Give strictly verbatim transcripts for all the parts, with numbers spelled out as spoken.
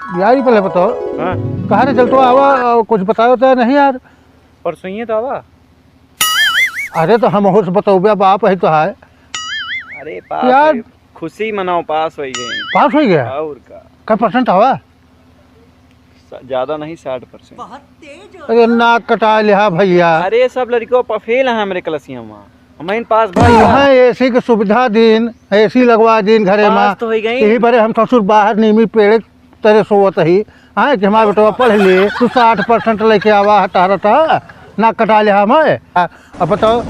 यार, ये पहले बताओ। हाँ। कहाँ रे चलतो आवा, कुछ बताओ तो नहीं यार। परसों ही तो आवा। अरे, तो हम होश बतौबे, बाप है तो है। अरे, पास यार। हुई, खुशी मनाओ, पास हो गए। पास हो गया? और का? कै परसेंट हवा? स-, ज्यादा नहीं, साठ परसेंट। अरे, नाक कटा लिहा भैया। अरे, सब लड़कों पर फेल है हमरे क्लासिया में। हम इन पास भाई यहाँ एसी की सुविधा दीन, एसी लगवा दीन घरे में। पास तो हो गई। यही बरे हम ससुर बाहर नीमी पेड़ तरे सोवत ही, हाँ, कि हमार बेटवा पढ़ ले, तू साठ परसेंट लेके आवा है, तारा था, नाक कटा लिहा मैं। आ, अब बताओ,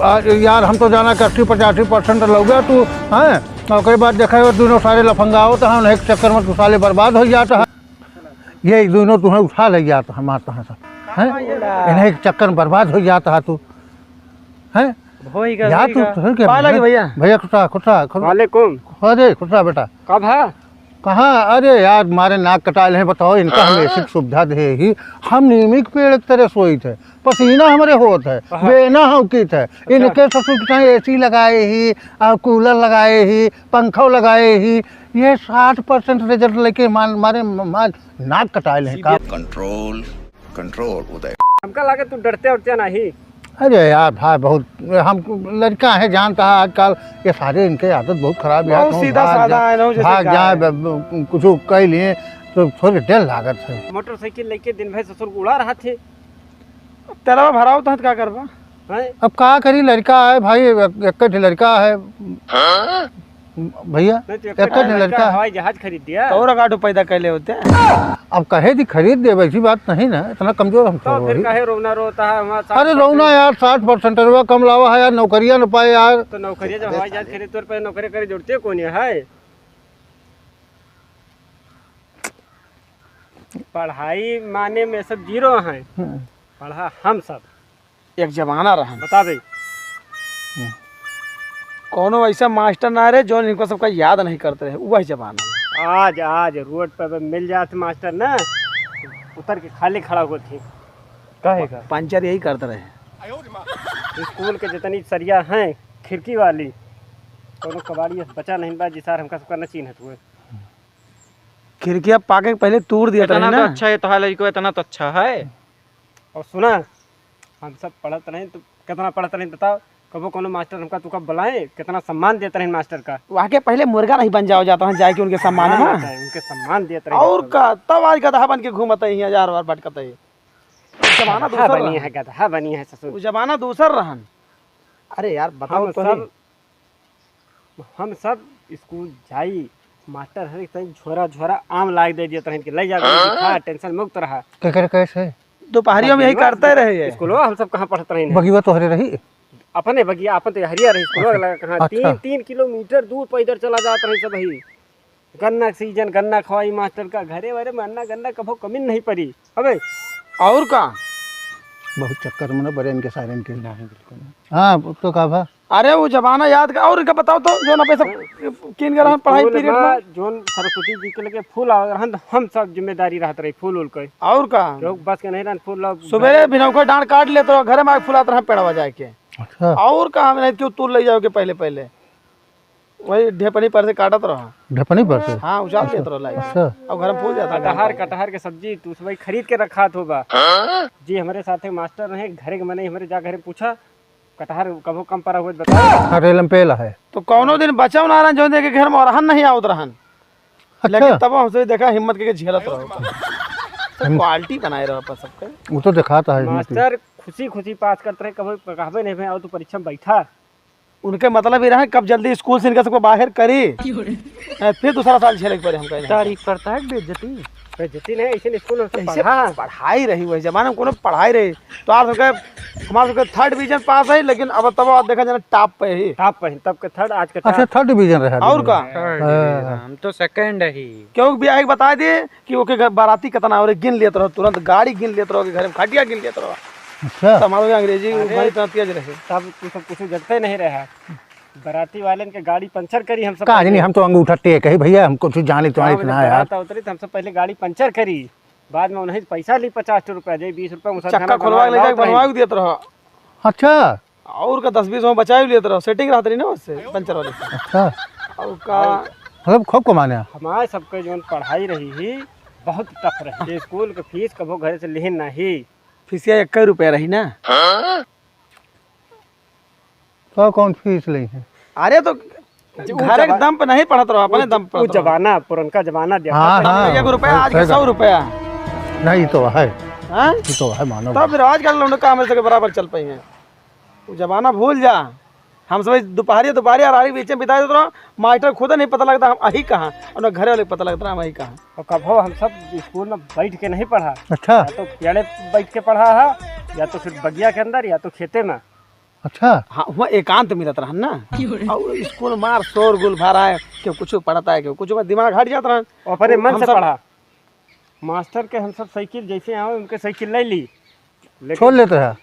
आ, यार, हम तो जाना कि अस्सी पचासी परसेंट लौगा तू, हैं? और ओकरे बाद देखा, वो दोनों सारे लफंगा होता है, उन्हें एक चक्कर में तू साले बर्बाद हो जाता है। ये दोनों तुम्हें उठा ले जाता है, मारता है सब, हैं? इन्हें एक चक्कर में बर्बाद हो जाता है तू, हैं? होइगा, यार, तू होइगा। तो क्या पाए लगे भैया? भैया, खुश रहा, खुश रहा, खुश रहा। वालेकुम। अरे, खुश रहा बेटा। कब है? कहाँ? अरे यार, मारे नाक कटाए हैं, बताओ, इनका हम एसी की सुविधा दे ही, हम नीमी के पेड़ की तरह सोइत है, पसीना हमरे होत है, हाँ। बेना हौकित है, अच्छा। इनके ससुर के चाहे एसी लगाए ही, और कूलर लगाए ही, पंखो लगाए ही, ये साठ परसेंट रिजल्ट लेके मान, मारे, मान, नाक कटाए हैं का? कंट्रोल, कंट्रोल उदय। हमका लागे तू डरते उरते नहीं। अरे यार भाई, बहुत, हम लड़का है, जानता है आजकल ये सारे इनके आदत बहुत खराब है। बहुत सीधा साधा है, ना जैसे भाग जाए, कुछ कह लिए तो थोड़े डर लागत है। मोटरसाइकिल लेके दिन भर ससुर को उड़ा रहा थे। तेलवा भराओ तो का करबा? हैं? अब का करी, लड़का है भाई, एक, एक ठे लड़का है। हाँ? भैया, नहीं तो एक एक ठे लड़का लड़का है। हवाई जहाज खरीद दिया। और गाडू पैदा कैले होते हैं। अब कहे दी खरीद दे, वैसी बात नहीं ना, इतना कमजोर हम तो थोड़ो फिर ही। काहे रोना रोता है, वहाँ साठ अरे परसेंट रोना यार, साठ परसेंट रुपया कम लावा है यार, नौकरिया न पाए यार। तो नौकरिया जब हवाई जहाज खरीद, तोर पे नौकरी करे जुड़ते कौन है? पढ़ाई माने में सब जीरो हैं। हम्म। पढ़ा हम सब। एक जमाना रहन। बता दे। हम्म। कौनो ऐसा मास्टर ना रहे, जौन इनको सबका याद नहीं करते रहे। वही जमाना। आज, आज रोड पर मिल जात मास्टर ना, उतर के खाली खड़ा होत ही। काहे का? पंचर यही करते रहे। स्कूल के जितनी सरिया हैं, खिड़की वाली, कौनो कबाड़ी बचा नहीं बा, जी सर, हमका सबका न चिन्हत हुए। खिड़किया पाके पहले तूर दिया इतना रहे तो ना। अच्छा है, तोहार लड़को इतना तो अच्छा है। और सुना, हम सब पढ़त रहे तो कितना पढ़त रहे बताओ, कबो कोनो मास्टर हमका तुका बुलाए, कितना सम्मान देत रहे मास्टर का। वहाँ के पहले मुर्गा नहीं बन जाओ जाता है, जाए के उनके सम्मान हाँ, में। उनके सम्मान देत रहे और सब। का, तब आज गधा बन के घूमत है, यहाँ हजार बार भटकत है। जमाना गधा दूसर बनी रहन। है, गधा बनी है ससुर। वो जमाना दूसर रहन। अरे यार, बताओ हम तो सब नहीं। हम सब स्कूल जाई, मास्टर हर एक झोरा झोरा आम लाग दे दिया तरह के, ले जा, हाँ? खा, टेंशन मुक्त रहा। केकर कैसे? दोपहरिया में यही बगिया, करते रहे ये। स्कूलवा हम सब कहाँ पढ़त रहे हैं? बगिया तो हरे रही। अपने बगिया, अपन तो हरिया रही, स्कूलवा अच्छा। लगा कहाँ? अच्छा। तीन, तीन किलोमीटर दूर पैदल चला जात रहे सब ही। गन्ना के सीजन, गन्ना खवाई मास्टर का, घरे वरे में अन्ना गन्ना कभो कमी नहीं पड़ी। अबे। और का? बहुत चक्कर में ना बड़े इनके सारे इनके। नहीं, बिल्कुल नहीं। हाँ, तो का भा? अरे, वो जमाना याद का, और इनका बताओ तो, जो ना पैसा कीन के रहन पढ़ाई स्कूल पीरियड में में। जोन सरस्वती जी के लगे फूल आ रहन, तो हम सब जिम्मेदारी रहत रही फूल उल के। और का? जो बस के नहीं रहन फूल ला-, सुबेरे भिनौका डांड काट लेत रहो, घरे में आके फुलात रहा पेड़वा जाके। अच्छा। और का, हम नहीं क्यों तूर ले जाओगे पहले पहले? वही ढेपनी पर से काटत रहो। ढेपनी पर से? हाँ, उछाल देत रहो लाई। अच्छा। और घर में फूल जाता कटहर, है। कटहर के सब्जी तू सब खरीद के रखा तो बा। हाँ? जी, हमारे साथे मास्टर रहे, घरे के मने हमारे जा घरे पूछा, कटहर कभो कम पड़ा हुआ तो बताओ। हाँ, रेलम पेला है। तो कौनो दिन बचाओ ना रहन, जो देखे घर में रहन नहीं आवत रहन। अच्छा। लेकिन तब हमसे देखा हिम्मत के झेलत रहो। सब क्वालिटी बनाए रहो अपन सबके। वो तो दिखाता है हिम्मत। मास्टर खुशी खुशी पास करते रहे, कभी कहबे नहीं भाई, आओ तू परीक्षा में बैठा। उनके मतलब ही रहा कब जल्दी स्कूल से इनका सबको बाहर करी। हैं, फिर दूसरा साल झेले के पड़े हमका इन्हें। तारीफ करता है कि बेइज्जती? बेइज्जती नहीं, ऐसे स्कूल में तो ऐसे पढ़ा। पढ़ाई रही वही जमाना में, कोनो पढ़ाई रही। तो आज सबके, हमारे सबके थर्ड डिवीजन पास है, लेकिन अब तब आप देखा जाना टॉप पे ही। टॉप पे ही, तब के थर्ड, आज के अच्छा, टॉप। थर्ड डिवीजन रहा और का? थर्ड हाँ। डिवीजन, हम तो सेकंड ही। क्योंकि भैया एक बता दे, कि ओके घर बाराती कितना हो रहे, गिन लेत रहो तुरंत, गाड़ी गिन लेत रहो, घर में खटिया गिन लेत रहो। अच्छा। तो हमारे अंग्रेजी अरे, भाई इतना तेज रहे। तब तू सब कुछ जगते नहीं रहे। बाराती वाले के गाड़ी पंचर करी हम सब का पहले। नहीं, हम तो अंगूठा टेक है भैया, हम कुछ जाने तो गाँव में इतना जब यार। बारात उतरी तो हम सब पहले गाड़ी पंचर करी, बाद में उन्हें पैसा ली पचास रुपया, जे बीस रुपया मुसलखाना चक्का खोलवा के ले जाके बनवा देत रहो। अच्छा। और का दस बीस में बचाए लेत रहो, सेटिंग रहत रही ना उससे, पंचर वाले से। अच्छा। और का मतलब खूब कमाने हैं। हमारे सबके जौन पढ़ाई रही ही, बहुत टफ रही। स्कूल के फीस कभो घरे से लिहिन नाही। फीसिया एक्के रुपया रही ना? तो कौन फीस लेइ है? अरे तो जो उ घर के जमा- दम पे नहीं पढ़त रहो, अपने उ, दम पे उ पढ़त रहो। जमाना, पुरनका जमाना देखा हाँ, था। हाँ, एक रुपया, आज के सही सौ बात। रुपया। नहीं, ई तो है। हाँ? ई तो है, मानो। तब फिर आजकल लौंडे काम ऐसे के बराबर चल पाई हैं। उ जमाना भूल जा। हम सब दुपहरिया, दुपहरिया रात के बीच में बिता देत रहो, मास्टर खुद नहीं पता लगता हम अही कहाँ, और ना घरे वाले के पता लगता हम अही कहाँ। और कभो हम सब स्कूल में बैठ के नहीं पढ़ा। अच्छा। या तो पेड़े बैठ के पढ़ा है, या तो फिर बगिया के अंदर, या तो खेते में। अच्छा। हाँ, हुआ एकांत मिलत रहन ना। और स्कूल मार शोरगुल भरा है, केहू कुछ पढ़ता है, केहू कुछ, दिमाग हट जात रहन। अपने मन हम से सब पढ़ा। मास्टर के हम सब साइकिल जैसे आवे, उनके साइकिल ले ली, लेकिन छोड़ लेते हैं।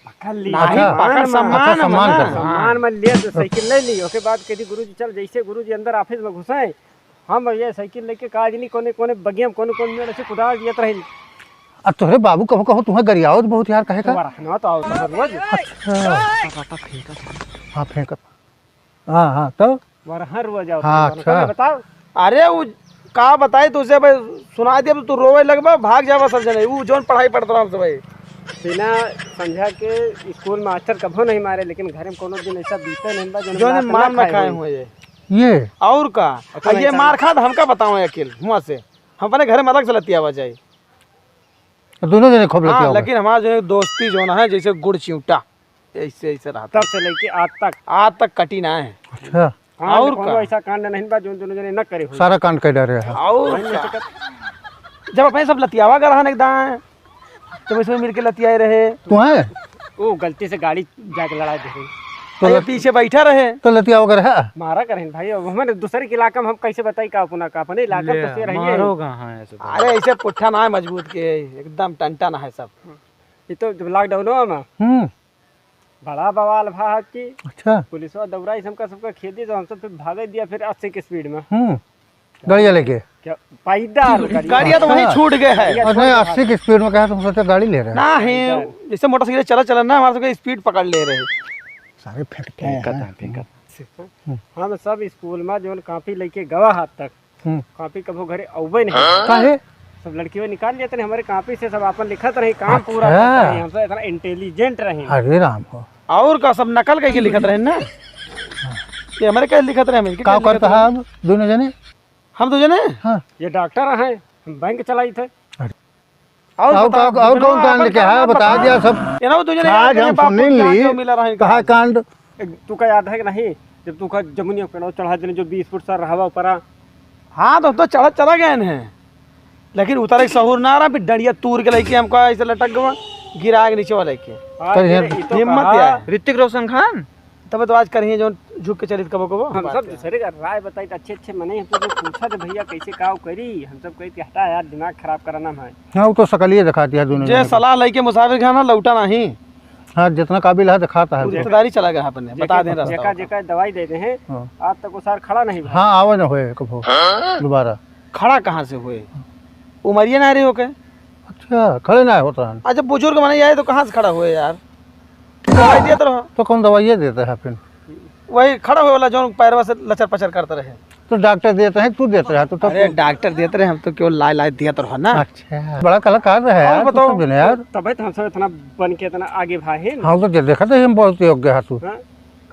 पकड़ ली। नहीं, अच्छा। पकड़ अच्छा, सम्मान में सम्मान ना। कर। सम्मान में ले तो साइकिल ले ली। ओके बाद कह दी, "गुरुजी चल।" जैसे गुरुजी अंदर ऑफिस में घुसे, हम ये साइकिल लेके काज नहीं, कोने कोने बगिया में, कोने कोने में ऐसे कुदाल दियत रही। अब तोहरे बाबू कभो कभो तुम्हें गरियावत बहुत यार, कहे का? वरहनवा तो आवत है रोज। अच्छा। पापा फेंकत है। हाँ, फेंकत। हाँ, हाँ, तो? वरहन रोज आवत हाँ, है। अच्छा। बताओ। अरे, उ का बताई तुझसे भाई, सुना दिया तो तू रोवे लगबा, भाग जाबा सब जने। उ जौन पढ़ाई पढ़त रहा हमसे भाई। बिना समझा के स्कूल मास्टर कभो नहीं मारे, लेकिन घर में कोनो दिन ऐसा बीते नहीं बा, जौन जौन मार मार ना ना खाए खाए होई। हुए ये। ये? और का? और तो आ, ये नहीं मार खा तो हमका बताओ अकेल हुआ से। हम अपने घर में अलग से लतियावा जाए। दोनों जने खूब हाँ, लतियावा। लेकिन हमारा जो है दोस्ती जो ना है, जैसे गुड़ चिउटा, ऐसे, ऐसे रहा। तब से लेके आज तक। आज तक कटी ना है। अच्छा। कांड और कोनो का? ऐसा कांड नहीं बा, जो दोनों जने न करे हो। सारा कांड कर डारे हैं। और नहीं, नहीं का? सकत। जब अपने सब लतियावा कर रहन एकदम, जब इसमें मिलके लतियाए रहे। तू है? वो गलती से गाड़ी जाके लड़ा दे रही। तो अरे, लत- पीछे बैठा रहे। तो लतियावा कर है? मारा करें भाई, अब हमारे दूसरे के इलाका में हम कैसे बताई का अपना, का अपने इलाका में ले, तो से रहिए। मारो कहाँ है ऐसे तो? अरे, ऐसे पुट्ठा ना है मजबूत के, एकदम टंटा ना है सब। ये तो जब लॉकडाउन हुआ ना, हम्म। बड़ा बवाल भा कि अच्छा। पुलिसवा दौड़ाई हमका सबका खेदी, तो हम सब फिर भागे दिया फिर अस्सी के स्पीड में। हम्म। गाड़िया लेके? क्या पैदल गाड़िया? गाड़िया तो वहीं अच्छा। छूट गए है। गाड़िया और छूट नहीं, गए। अस्सी के स्पीड में कहा, तुम सोचे गाड़ी ले रहे हैं? ना है, पैदल। जैसे मोटरसाइकिल चला चला ना, हमारे सबके स्पीड पकड़ ले रहे हैं। सारे फेंकते हैं। फेंकत हैं, फेंकत। हम्म। हम सब स्कूल में जौन कॉपी लेके गवा हाथ तक, हम्म। कॉपी कभो घरे अउबे नहीं। काहे? सब लड़कियों निकाल लेते रहे हमारे कॉपी से, सब आपन लिखत रहे, काम पूरा अच्छा। करत रहे, हम सब इतना इंटेलिजेंट रहे। अरे राम हो। और का, सब नकल करके लिखत रहे ना। ये हमारे कैसे लिखत रहे, हम इनके का कैसे लिखत करता रहे? है अब दोनों जने? हम दो जने? हाँ। ये डॉक्टर हैं, हम बैंक चलाई थे। अरे। और और बताओ, का, और दोनों कौन कांड आपन के काम है? बता दिया सब। ये ना वो दो जने आज यार, हम बाप को सुनिन क्या ली, जो मिला रहा है कहा इनका? कांड? एक, तू का याद है कि नहीं, जब तू का जमुनिया पेड़ो चढ़ा देने, जो बीस फुट सर रहवा ऊपरा? हाँ, तो हम तो चढ़त चला गए हैं, लेकिन उतरे के सहूर ना रहा, फिर डंडिया तूर के लेके हमको ऐसे लटक गवा, गिरा के नीचे वाले के। हाँ, करिए। ये तो हिम्मत कहा। यार। ऋतिक रोशन खान। तब तो आज करिए जो झुक के चलित कबो कबो। हम सब दूसरे का राय बताई तो अच्छे अच्छे मने, हम तो पूछा तो भैया कैसे का करी, हम सब कही कि हटा यार, दिमाग खराब कराना है। हाँ, वो तो सकलिए दिखाती है दोनों जे जने को। सलाह लेके मुसाफिर खाना लौटा नहीं। हाँ, जितना काबिल है दिखाता है वो। रिश्तेदारी चला गया अपने, बता दें रास्ता जेका, होता। जेका दवाई दे दे हैं, हाँ। आज तक वो सार खड़ा नहीं हुआ। हाँ, आवे ना होए कभो दोबारा। खड़ा कहाँ से हुए? उमरिया ना रही होके। अच्छा, खड़े ना होता है। अच्छा, बुजुर्ग मने आए तो कहाँ से खड़ा हुए यार? दवाई दिया तो रहा। तो कौन दवाई देता है फिर? वही खड़ा हुए वाला जो पैरवा से लचर पचर करता रहे। तो डॉक्टर देते हैं, तू देता रहा, तो तब अरे, तू डॉक्टर देते रहे, हम तो केवल लाए, लाए दिया तो रहा ना। अच्छा, बड़ा कलाकार रहे और यार, तू बताओ, सब जने यार। तबे तो हम सब इतना बन के इतना आगे भाई हैं। हाँ, तो दे-, देखा तो हम बहुत योग्य है तू। हाँ,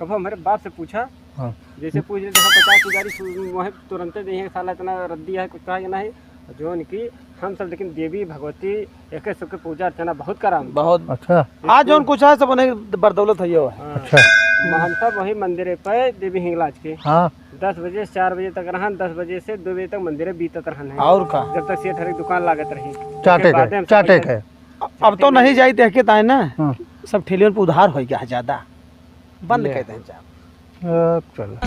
कब हमारे बाप से पूछा, हाँ। जैसे पूछ ले, देखा, पचास की गाड़ी सु-, वहीं तुरंते दे, साला इतना रद्दी है, कुछ कहा कि नहीं। जौन की हम सब लेकिन देवी भगवती एके सबके पूजा अर्चना बहुत कराम। बहुत। अच्छा। आज जौन कुछ है सब उन्हें बरदौलत है, यो है। हाँ। अच्छा। हम सब वही मंदिर पे देवी हिंगलाज के। हाँ। दस बजे से चार बजे तक रहन, दस बजे से दो बजे तक मंदिर बीतत रहन है। और का? जब तक सेठ हर एक दुकान लागत रही। चाटे ओके के, बादे हम सब चाटे बजे के। अब तो नहीं जाई देख के ताए ना। हाँ। सब ठेलियन पे उधार हो गया है ज्यादा। बंद ले। कर दें जा। अब चल।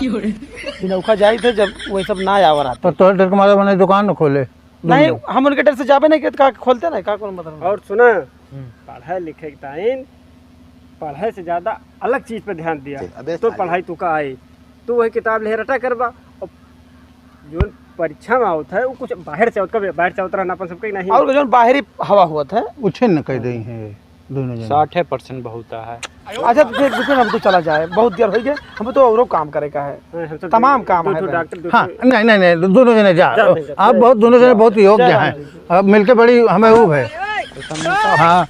बिनौखा जाई थे जब वही सब ना आवा रहा तो था। तोहरे डर के मारे मने दुकान न खोले। नहीं, हम उनके डर से जाबे नहीं करते, का खोलते ना, का कौन मतलब? और सुना, हम्म। पढ़े लिखे के टाइम पढ़े से ज्यादा अलग चीज पे ध्यान दिया। अबे तो साले। पढ़ाई तू का आई, तू वही किताब ले रटा करबा। और जोन परीक्षा में आवत है, वो कुछ बाहर से आवत, कभी बाहर से आवत रहना अपन सबके नहीं। और जोन बाहरी हवा होत है, उछिन्न कर देई है। दोनों जने। साठे percent बहुत है। अच्छा, तो फिर रुको ना, हम तो चला जाए, बहुत देर होइ गए, हम तो औरो काम करे का है, हाँ, हम तो तमाम काम दो है ठो भाई। डॉक्टर, दो हाँ, ठो नहीं, नहीं, नहीं, दोनों जने जा। जा, जा, जा। आप बहुत, दोनों जने बहुत योग्य हैं। अब मिलके बड़ी हमें ऊब है। हाँ,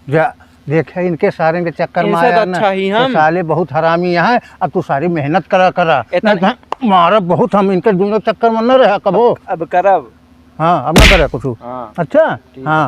जा, देखे इनके सारे के चक्कर में इनसे तो आया ना, अच्छा ही ये हम। साले बहुत हरामी हैं। अब तू सारी मेहनत करा, करा। इतना नहीं तो मारा बहुत हम इनके दोनों चक्कर में न रहा कबो। अब करब। हाँ, अब ना करे कुछ। हाँ। अच्छा? ठीक। हाँ।